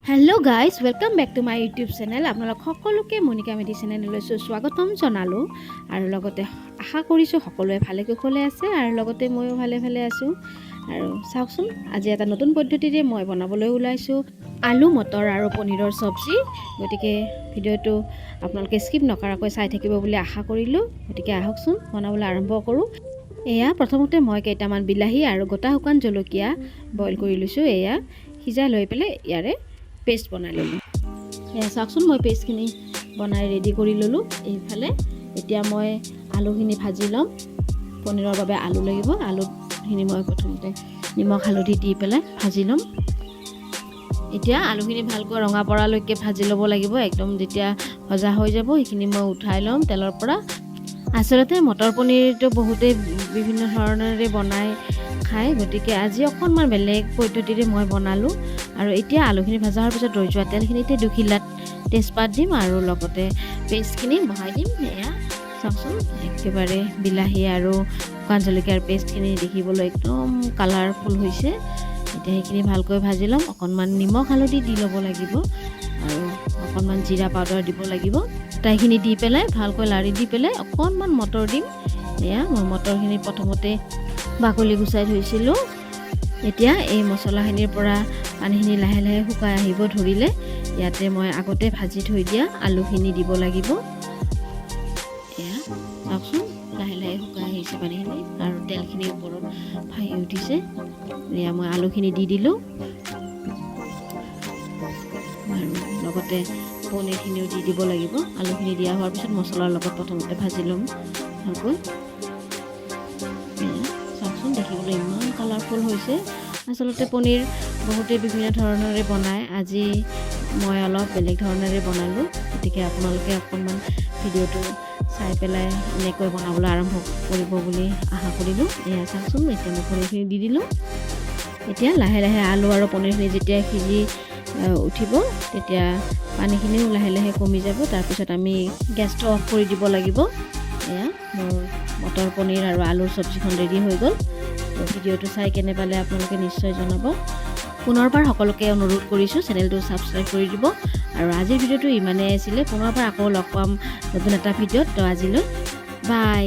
Hello guys, welcome back to my YouTube channel. আপোনালোক সকলোকে মণিকা মেধি চেনেললৈ স্বাগতম জনালোঁ আৰু লগতে আশা কৰিছোঁ সকলোৱে ভালে কুশলে আছে আৰু লগতে ময়ো ভালে ভালে আছোঁ। আৰু চাওকচোন, আজি এটা নতুন পদ্ধতিৰে মই বনাবলৈ ওলাইছোঁ আলু মটৰ আৰু পনীৰৰ চব্জি। গতিকে ভিডিঅ'টো আপোনালোকে স্কিপ নকৰাকৈ চাই থাকিব বুলি আশা কৰিলোঁ। গতিকে আহকচোন, বনাবলৈ আৰম্ভ কৰোঁ। এয়া প্ৰথমতে মই কেইটামান বিলাহী আৰু গোটা শুকান জলকীয়া বইল কৰি লৈছোঁ। এয়া সিজাই লৈ পেলাই ইয়াৰে পেষ্ট বনাই ল'লোঁ। এয়া চাওকচোন, মই পেষ্টখিনি বনাই ৰেডি কৰি ল'লোঁ। এইফালে এতিয়া মই আলুখিনি ভাজি ল'ম। পনীৰৰ বাবে আলু লাগিব। আলুখিনি মই প্ৰথমতে নিমখ হালধি দি পেলাই ভাজি ল'ম। এতিয়া আলুখিনি ভালকৈ ৰঙা পৰালৈকে ভাজি ল'ব লাগিব। একদম যেতিয়া ভজা হৈ যাব, সেইখিনি মই উঠাই ল'ম তেলৰ পৰা। আচলতে মটৰ পনীৰটো বহুতেই বিভিন্ন ধৰণেৰে বনাই খায়, গতিকে আজি অকণমান বেলেগ পদ্ধতিৰে মই বনালোঁ। আৰু এতিয়া আলুখিনি ভজা হোৱাৰ পিছত ৰৈ যোৱা তেলখিনিতে দুখিলাত তেজপাত দিম আৰু লগতে পেষ্টখিনি বহাই দিম। এয়া চাওকচোন, একেবাৰে বিলাহী আৰু শুকান জলকীয়াৰ পেষ্টখিনি দেখিবলৈ একদম কালাৰফুল হৈছে। এতিয়া সেইখিনি ভালকৈ ভাজি ল'ম। অকণমান নিমখ হালধি দি ল'ব লাগিব আৰু অকণমান জিৰা পাউডাৰ দিব লাগিব। আটাইখিনি দি পেলাই ভালকৈ লাৰি দি পেলাই অকণমান মটৰ দিম। এয়া মই মটৰখিনি প্ৰথমতে বাকলি গুচাই থৈছিলোঁ। এতিয়া এই মছলাখিনিৰ পৰা পানীখিনি লাহে লাহে শুকাই আহিব ধৰিলে ইয়াতে মই আগতে ভাজি থৈ দিয়া আলুখিনি দিব লাগিব। এয়া চাওকচোন, লাহে লাহে শুকাই আহিছে পানীখিনি আৰু তেলখিনি ওপৰত ভাহি উঠিছে। এয়া মই আলুখিনি দি দিলোঁ আৰু লগতে পনীৰখিনিও দি দিব লাগিব। আলুখিনি দিয়া হোৱাৰ পিছত মছলাৰ লগত প্ৰথমতে ভাজি ল'ম ভালকৈ। এয়া চাওকচোন, দেখিবলৈ ইমান কালাৰফুল হৈছে। আচলতে পনীৰ বহুতে বিভিন্ন ধৰণেৰে বনায়। আজি মই অলপ বেলেগ ধৰণেৰে বনালোঁ। গতিকে আপোনালোকে অকণমান ভিডিঅ'টো চাই পেলাই এনেকৈ বনাবলৈ আৰম্ভ কৰিব বুলি আশা কৰিলোঁ। এয়া চাওকচোন, এতিয়া মই পনীৰখিনি দি দিলোঁ। এতিয়া লাহে লাহে আলু আৰু পনীৰখিনি যেতিয়া সিজি উঠিব, তেতিয়া পানীখিনিও লাহে লাহে কমি যাব। তাৰপিছত আমি গেছটো অফ কৰি দিব লাগিব। এয়া মোৰ মটৰ পনীৰ আৰু আলুৰ চব্জিখন ৰেডি হৈ গ'ল। তো ভিডিঅ'টো চাই কেনে পালে আপোনালোকে নিশ্চয় জনাব। পুনৰবাৰ সকলোকে অনুৰোধ কৰিছোঁ, চেনেলটো ছাবস্ক্ৰাইব কৰি দিব। আৰু আজিৰ ভিডিঅ'টো ইমানেই আছিলে। পুনৰবাৰ আকৌ লগ পাম নতুন এটা ভিডিঅ'ত। তো আজিলৈ বাই।